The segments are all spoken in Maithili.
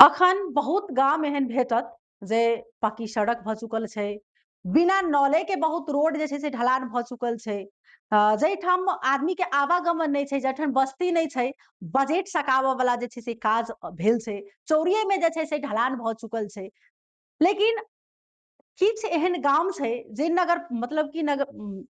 अखन बहुत गाम एहन भेटत जे पक्की सड़क भऽ चुकल छै, बिना नौले के बहुत रोड जे छै से ढलान भऽ चुकल छै। जाहिठाम आदमी के आवागमन नहि छै, जाहिठाम बस्ती नहि छै, बजट सकाबऽ वाला जे छै से काज भेल छै, चौरिये में जे छै से ढलान भऽ चुकल छै। लेकिन किछु एहन गाम छै जे नगर मतलब कि नगर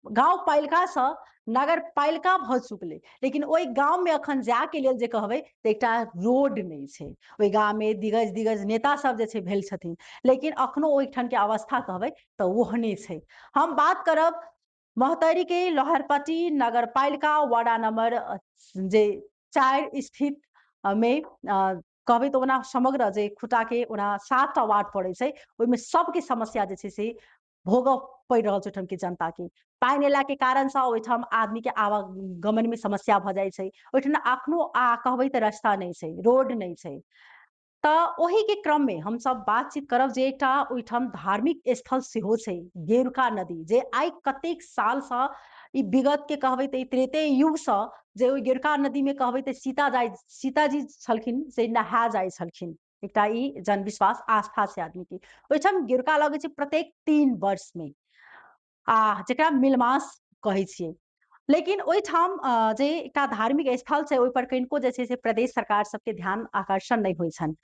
गाँव पालिकासँ नगर पालिका भऽ चुकलै, लेकिन ओहि गाममे अखन जायके लेल जे कहबै तऽ एकटा रोड नहि छै। ओहि गाममे दिग्गज दिग्गज नेता सब जे छै भेल छथिन, लेकिन अखनो ओहिठामके अवस्था कहबै तऽ ओहने छै। हम बात करब महोत्तरी के लोहारपट्टी नगर पालिका वार्ड नंबर जे 4 स्थित में कहबै तऽ ओना समग्र जे खुटा के ओना 7टा वार्ड पड़ै छै, ओहिमे सबके समस्या जे छै से भोगऽ पड़ि रहल छै। ओहिठाम के जनता के पानि एला के कारण से ओहिठाम आदमी के आवागमन में समस्या भऽ जाइ छै। ओहिठाम अखनो कहबै तऽ रास्ता नहि छै, रोड नहि छै। तऽ ओहि के क्रम में हम सब बातचीत करब जे एकटा ओहिठाम धार्मिक स्थल सेहो छै, गेरुका नदी, जे आइ कतेक साल से ई विगत के कहबै तऽ ई त्रेते युग से जे ओहि गेरुका नदी में कहबै तऽ सीताजी छलखिन से नहा जाइ छलखिन। एकटा ई जनविश्वास आस्था छै आदमी के। ओहिठाम गेरुका लगै छै प्रत्येक 3 वर्ष में, आ जकरा मिलमास कहै छियै। लेकिन ओहिठाम जे एकटा धार्मिक स्थल छै ओहि पर कनिको जे छै से प्रदेश सरकार सबके ध्यान आकर्षण नहि होइ छनि।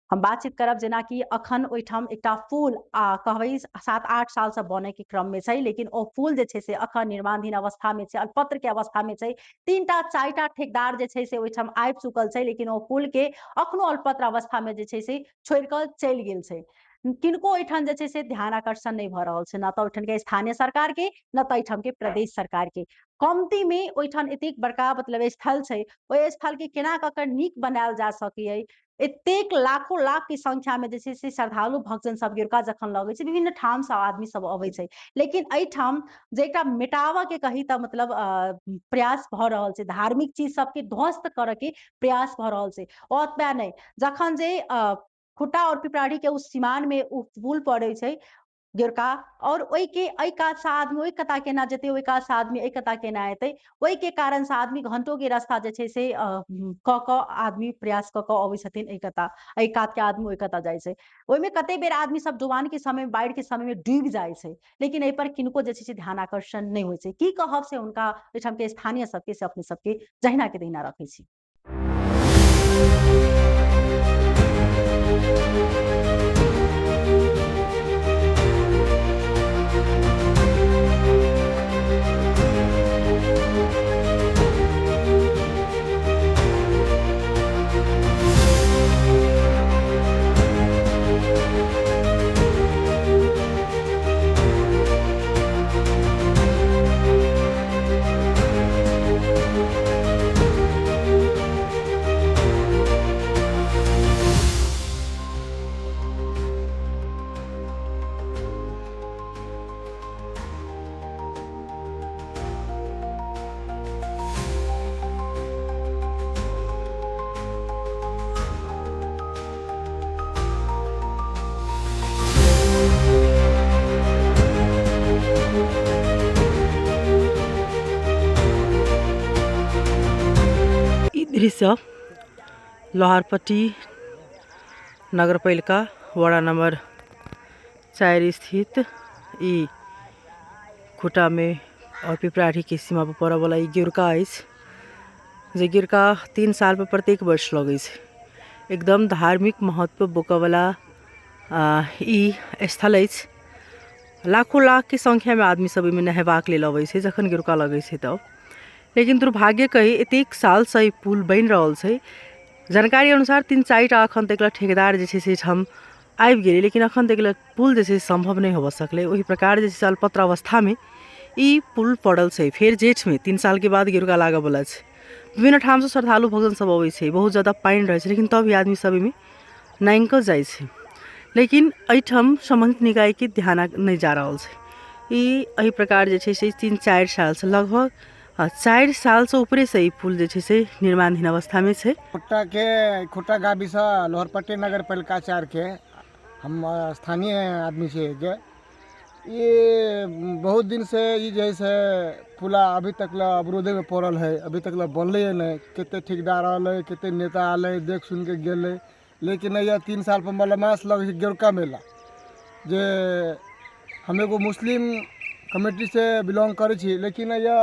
हम बातचीत करब जेनाकि अखन ओहिठाम एकटा पुल कहबै 7-8 साल से बने के क्रम में छै, लेकिन ओ पुल जे छै से अखन निर्माणाधीन अवस्था में छै, अल्पत्र के अवस्था में छै। 3-4टा ठेकेदार जे छै से ओहिठाम आबि चुकल छै, लेकिन ओ पुल के अखनो अल्पत्र अवस्था में जे छै से छोड़ि कऽ चलि गेल छै। किनको ओहिठाम जे छै से ध्यान आकर्षण नहि भऽ रहल छै, न तऽ ओहिठाम के स्थानीय सरकार के, न तऽ एहिठाम के प्रदेश सरकार के। कमती में ओहिठाम एतेक बड़का मतलब स्थल छै, ओहि स्थल के केना कऽ कऽ नीक बनायल जा सकैए। एतेक लाखों लाख के संख्या में जे छै से श्रद्धालु भक्तजन सब गेरुका जखन लगै छै, विभिन्न ठाम से आदमी सब अबै छै, लेकिन एहिठाम जे एकटा मिटाबऽ के कही तऽ मतलब प्रयास भऽ रहल छै, धार्मिक चीज सबके ध्वस्त करऽ के प्रयास भऽ रहल छै। ओतबे नहि, जखन जे खुट्टा और पिपराढ़ी के उस सीमान में उ पुल पड़ै छै गेरुका, और ओहि के एहि कात से आदमी ओहि कता केना जेतै, ओहि कात से आदमी एहि कता केना एतै, ओहि के कारण से आदमी घंटों के रास्ता जे छै से कऽ कऽ आदमी प्रयास कऽ कऽ अबै छथिन एहि कता, एहि कात के आदमी ओहि कता जाइ छै। ओहिमे कते बेर आदमी सब डुबान के समय, बाढ़ि के समय में डूबि जाइ छै, लेकिन एहि पर किनको जे छै से ध्यान आकर्षण नहि होइ छै। की कहब से हुनका ओहिठाम के स्थानीय सबके, से अपने सबके जहिना के तहिना रखै छी। दृश्य लोहारपट्टी नगरपालिका वार्ड नंबर 4 स्थित ई खुटा में और पिपराढ़ी के सीमा पर पड़ऽ वाला ई गेरुका अछि, जे गेरुका 3 साल पर प्रत्येक वर्ष लगै छै। एकदम धार्मिक महत्व बोकऽ वाला ई स्थल अछि। लाखों लाख के संख्या में आदमी सब एहिमे नहेबाक लेल अबै छै जखन गेरुका लगै छै तब। लेकिन दुर्भाग्य कही एतेक सालसँ ई पुल बनि रहल छै। जानकारी अनुसार 3-4टा अखन तक ठेकेदार जे छै से एहिठाम आबि गेलै, लेकिन अखन तक पुल जे छै सम्भव नहि होबऽ सकलै। ओहि प्रकार जे छै से अल्पत्र अवस्थामे ई पुल पड़ल छै। फेर जेठमे 3 सालके बाद गेरुका लागऽवला छै। विभिन्न ठामसँ श्रद्धालु भक्तजन सब अबै छै, बहुत ज्यादा पानि रहै छै, लेकिन तब भी आदमी सब एहिमे नाङ्गि कऽ जाइ छै। लेकिन एहिठाम सम्बन्धित निकायके ध्यान नहि जा रहल छै। ई एहि प्रकार जे छै से 3-4 सालसँ लगभग 4 सालसँ उपरेसँ ई पुल जे छै से निर्माणाधीन अवस्थामे छै। खुट्टा गाबीसँ लोहरपट्टी नगरपालिका 4 के हम स्थानीय आदमी छियै जे ई बहुत दिन से ई जे है से पुला अभी तक ला अवरोधेमे पड़ल है, अभी तक ला बनलै नहि। कते ठेकेदार अलै, कते नेता अलै, देख सुनिके गेलै, लेकिन यह 3 साल पर मलमास लगै छै गेरुका मेला। जे हम एगो मुस्लिम कम्युनिटीसँ बिलोंग करै छी, लेकिन यह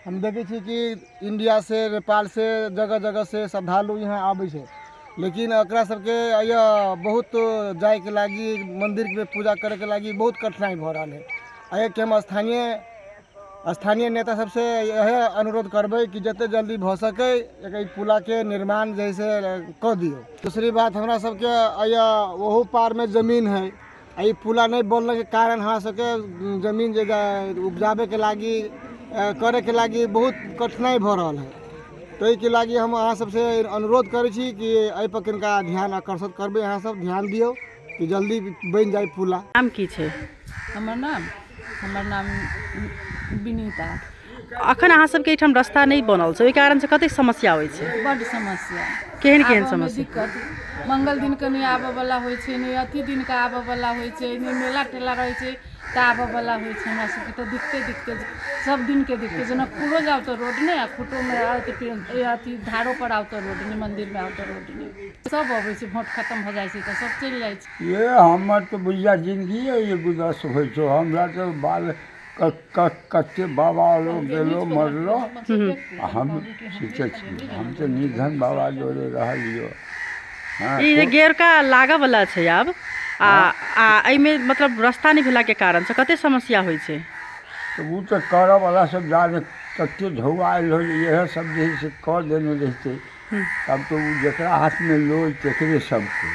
हम देखै छी कि इण्डियासँ, नेपालसँ, जगह जगहसँ श्रद्धालु यहाँ आबै छै, लेकिन एकरा सबके यह बहुत जाइके लागि, मन्दिरमे पूजा करैके लागि बहुत कठिनाइ भऽ रहल है। एहिके हम स्थानीय स्थानीय नेता सबसँ इएह अनुरोध करबै कि जते जल्दी भऽ सकै एहि पुलाके निर्माण जे है से कऽ दियौ। दूसरी बात, हमरा सबके एहि ओहू पारमे जमीन है। एहि पुला नहि बनलाके कारण हमरा सबके जमीन जे उपजाबैके लागि, करैके लागि बहुत कठिनाइ भऽ रहल है। ताहिके लागि हम अहाँ सबसँ अनुरोध करै छी कि एहिपर कनिका ध्यान आकर्षित करबै, अहाँ सब ध्यान दियौ कि जल्दी बनि जाइ पुला। नाम की छै? हमर नाम विनीता। अखन अहाँ सबके एहिठाम रास्ता नहि बनल छै, ओहि कारणसँ कतेक समस्या होइ छै? बड्ड समस्या। केहन केहन आबऽमे समस्या? दिक्कत। मंगल दिनके नहि आबऽवला होइ छै, नहि अथी दिनके आबऽवला होइ छै, नहि मेला ठेला रहै छै तऽ आबऽवला होइ छै। हमरा सबके तऽ दिक्कते दिक्कते, सब दिनके दिक्कते। जनकपुरो जाउ तऽ रोड नहि, आ खुटोमे आउ तऽ अथी धारो पर आउ तऽ रोड नहि, मन्दिरमे आउ तऽ रोड नहि। सब अबै छै, भोट खतम भऽ जाइ छै तऽ सब चलि जाइ छै। ये हमर तऽ बुझिया जिन्दगिए ये गुदस होइ छौ। हमरा तऽ बाल कते बाबा लोग गेलो मरलो, आ हम ठीके छी। हम तऽ निर्धन बाबा जोड़े रहलियो। हँ। ई जे गेरका लागऽ वला छै आब, आ आ एहिमे मतलब रास्ता नहि भेलाके कारणसँ कते समस्या होइ छै? तऽ ओ तऽ करऽवला सब जाने कते झौआ आयल हो, इएह सब जे है से कऽ देने रहितै। तब तऽ ओ जकरा हाथमे लोइ तकरे सब कोइ।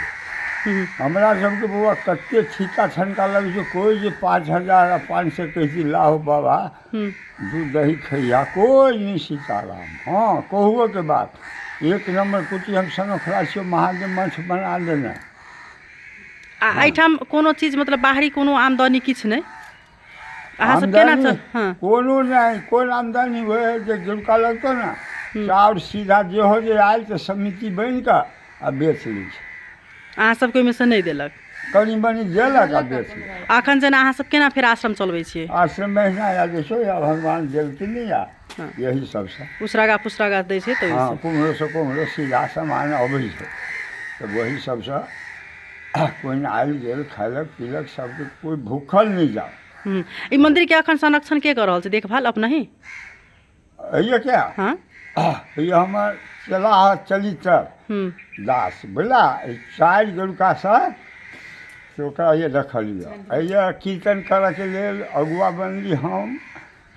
हमरा सबके बौआ कते ठीका ठनका लगै छै। कोइ जे 5000 आ 500 कहै छै, लाहो बाबा, दूध दही खैया, कोइ नहि। सीताराम। हँ, कहुओके बात एक नम्बर कुटी हम सनोखरा छियौ, महादेव मठ बना देने। आ एहिठाम कोनो चीज, मतलब बाहरी कोनो आमदनी किछु नहि? अहाँ सब केना आमदनी चल हँ कोनो नहि। कोन आमदनी होइ है? जे जुड़का लगतौ ने, चाउर सीधा जे हो जे आयल तऽ समिति बनि कऽ आ बेच लै छै। अहाँ सबके ओहिमे से नहि देलक? कनि मनि देलक आ बेच लै। अखन जेना अहाँ सब केना फेर आश्रम चलबै छियै? आश्रम महीना आ जे छै, या भगवान देलखिन या यही सबसँ। उसरागा पुसरागा दै छै तऽ हँ। ओहिसँ? कुम्हरोसँ कुम्हरो सीधा सामान अबै छै तऽ वही सबसँ कोइ आयल गेल, खयलक पीलक, सबके कोइ भूखल नहि जाओ। ई मंदिर के अखन संरक्षण के कऽ रहल छै, देखभाल अपनहि? ये क्या? हँ। ये हमर चला चलितर दास बोला, ई चारि गोलकासँ से ओकरा ये रखलियै। एहि कीर्तन करऽके लेल अगुआ बनली हम,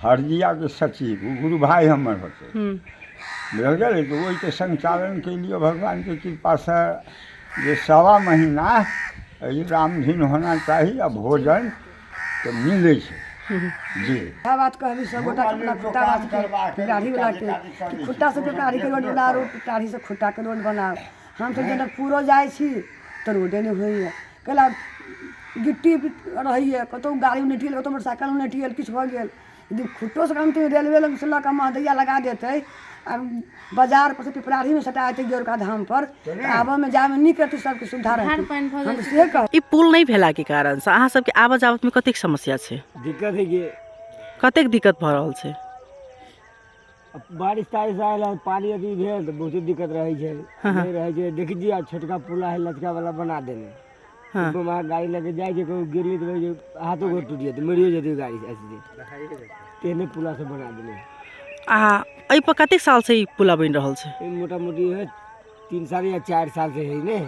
हरदियाके सचिव ओ गुरु भाई हमर होतै। बुझल गेलै? तऽ ओहिके संचालन केलियै भगवानके कृपासँ जे सवा महीना एहि रामधुन होना चाही आ भोजन तऽ मिलै छै जी। इएह बात कहबी सब गोटा अपना खुट्टा वासीके, पिपराही वालाके, कि खुट्टासँ पिपराहीके रोड बनाउ, रोड पिपराहीसँ खुट्टाके रोड बनाउ। हमसब जनकपुरो जाइ छी तऽ रोडे नहि होइए। कैला गिट्टी रहैए, कतहु गाड़ी उनटि गेल, कतहु मोटरसाइकिल उनटि गेल, किछु भऽ गेल। यदि खुट्टोसँ कमती रेलवे लगसँ लऽ कऽ महदैया लगा देतै आ बाजार पर से पिपराहीमे सटा देतै गेरुका धाम पर, तऽ आबऽमे जायमे नीक रहतै, सबके सुविधा रहतै। हम से कहब। ई पुल नहि भेलाके कारणसँ अहाँ सबके आबऽ जाबतमे कतेक समस्या छै? दिक्कत है कि। कतेक दिक्कत भऽ रहल छै? बारिश तारिश आयल है, पानी अथी भेल तऽ बहुते दिक्कत रहै छै। नहि रहै छै। देखै छियै, आब छोटका पुला है, लचका वाला बना देने। ओहिमे गाड़ी लऽके जाइ छै, कहूँ गिरली तऽ कहै छै हाथो गोर टूटि जेतै, मरियो जेतै गाड़ी से ऐसे तेहने पुला सब बना देने। आ एहिपर कतेक सालसँ ई पुला बनि रहल छै? ई मोटा मोटी है 3 साल या 4 साल से है ने।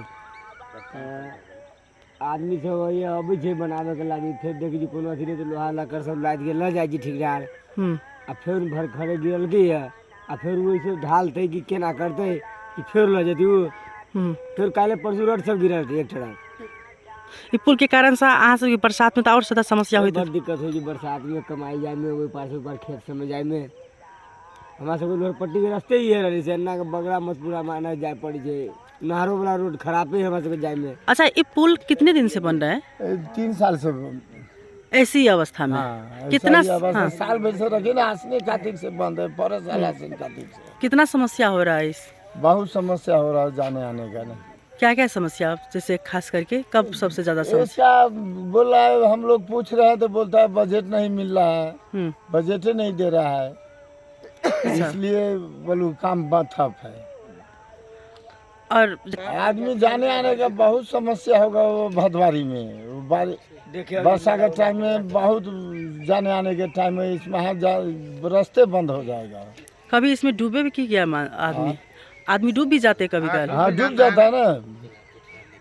आदमी सब ये अबै छै बनाबैके लागी, फेर देखै छी कोनो अथी नहि तऽ लोहा लक्कड़ सब लादि के लऽ जाइ छै ठेकेदार। आ फेर भर खड़े गिरलकै यऽ, आ फेर ओहिसँ ढालतै कि केना करतै कि फेर लऽ जेतै ओ। फेर काल्हि परसू रड सब गिरलकै एक ट्रक। ई पुलके कारणसँ अहाँ सबके बरसातमे तऽ आओर ज्यादा समस्या होइत? बड़ दिक्कत होइ छै बरसातमे, कमाइ जाइमे, ओहि पार से ओहि पार खेत सबमे जाइमे। हमरा सबके लोहरपट्टीके रस्ते इहे रहै छै। एन्ना के बगरा मधपुरा माना जाय पड़ै छै। नहरो वाला रोड खराबे है हमरा सबके जाइमे। अच्छा, ये पुल कितने दिन से बन रहा है? 3 साल से। ऐसी अवस्था में? हाँ, कितना ऐसा ही अवस्था। हाँ। साल भर से रखे ना, आश्विन कार्तिक से बंद है, पर साल आश्विन कार्तिक से। कितना समस्या हो रहा है इस? बहुत समस्या हो रहा है जाने आने का ना। क्या क्या समस्या? जैसे खास करके कब सबसे ज्यादा समस्या? इसका बोल रहा है, हम लोग पूछ रहे हैं तो बोलता है बजट नहीं मिल रहा है। बजट ही नहीं दे रहा है, इसलिए बोलू काम बहुत ठप है। और आदमी जाने आने का बहुत समस्या होगा वो भदवारी में। वो वर्षा के टाइम में बहुत जाने आने के टाइम में इसमें रास्ते बंद हो जाएगा। कभी इसमें डूबे भी की गया आदमी? आदमी डूब भी जाते कभी कभी? हाँ, डूब जाता है ना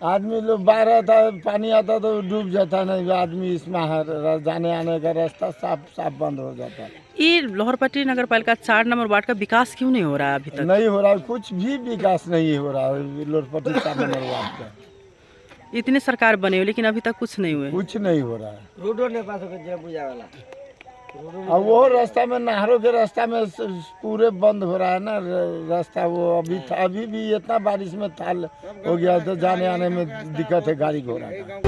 आदमी लोग। बाहर आता है, पानी आता है तो डूब जाता है ना आदमी इसमें। जाने आने का रास्ता साफ साफ बंद हो जाता है। ये लोहरपट्टी नगर पालिका 4 नंबर वार्ड का विकास क्यों नहीं हो रहा है अभी तक? नहीं हो रहा है, कुछ भी विकास नहीं हो रहा है लोहरपट्टी 4 नंबर वार्ड का। इतने सरकार बने हुए लेकिन अभी तक कुछ नहीं हुए। कुछ नहीं हो रहा है। रोडो नहीं पास होकर पूजा वाला। और वो रास्ता में नहरों के रास्ता में पूरे बंद हो रहा है ना रास्ता। वो अभी अभी भी इतना बारिश में थाल हो गया तो जाने आने में दिक्कत है गाड़ी घोड़ा का।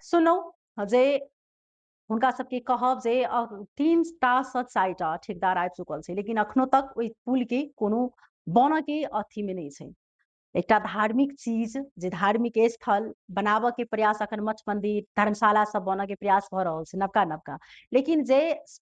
सुनौ जे हुनका सबके कहब जे 3 टा सँ 4 टा ठेकेदार आबि चुकल छै, लेकिन अखनो तक ओहि पुल के कोनो बनऽ के अथी में नहि छै। एकटा धार्मिक चीज जे धार्मिक स्थल बनाबऽ के प्रयास अखन मठ मंदिर धर्मशाला सब बनऽ के प्रयास भऽ रहल छै नवका नवका, लेकिन जे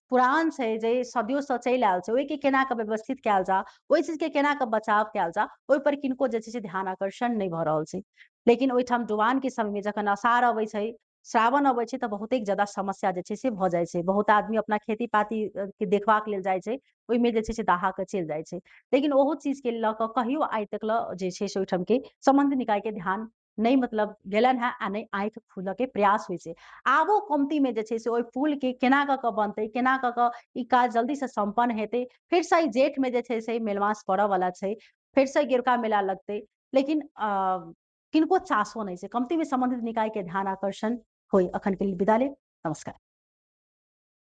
पुरान छै जे सदियों सँ चलि आयल छै ओहिके केना कऽ व्यवस्थित कयल जा, ओहि चीज के केना कऽ बचाव कयल जा, ओहि पर किनको जे छै से ध्यान आकर्षण नहि भऽ रहल छै। लेकिन ओहिठाम डुबान के समय में जखन अषाढ़ अबै छै, श्रावण अबै छै, तऽ बहुतेक ज्यादा समस्या जे छै से भऽ जाइ छै। बहुत आदमी अपना खेती पाती के देखबाक लेल जाइ छै, ओहिमे जे छै से दहा कऽ चलि जाइ छै। लेकिन ओहो चीज के लऽ कऽ कहियो आइ तक लऽ जे छै से ओहिठाम के सम्बन्धित निकाय के ध्यान नहि मतलब गेलनि हेँ आ नहि आँखि खुलऽ के प्रयास होइ छै। आबो कमती में जे छै से ओहि पुल के केना कऽ कऽ बनतै, केना कऽ कऽ ई काज जल्दी से सम्पन्न हेतै। फेर से एहि जेठ में जे छै से मेलमास पड़ऽ वाला छै, फेर से गेरुका मेला लगतै, लेकिन किनको चासो नहि छै। कमती में सम्बन्धित निकाय के ध्यान आकर्षण होय। अखन के लिए विदा लेब, नमस्कार।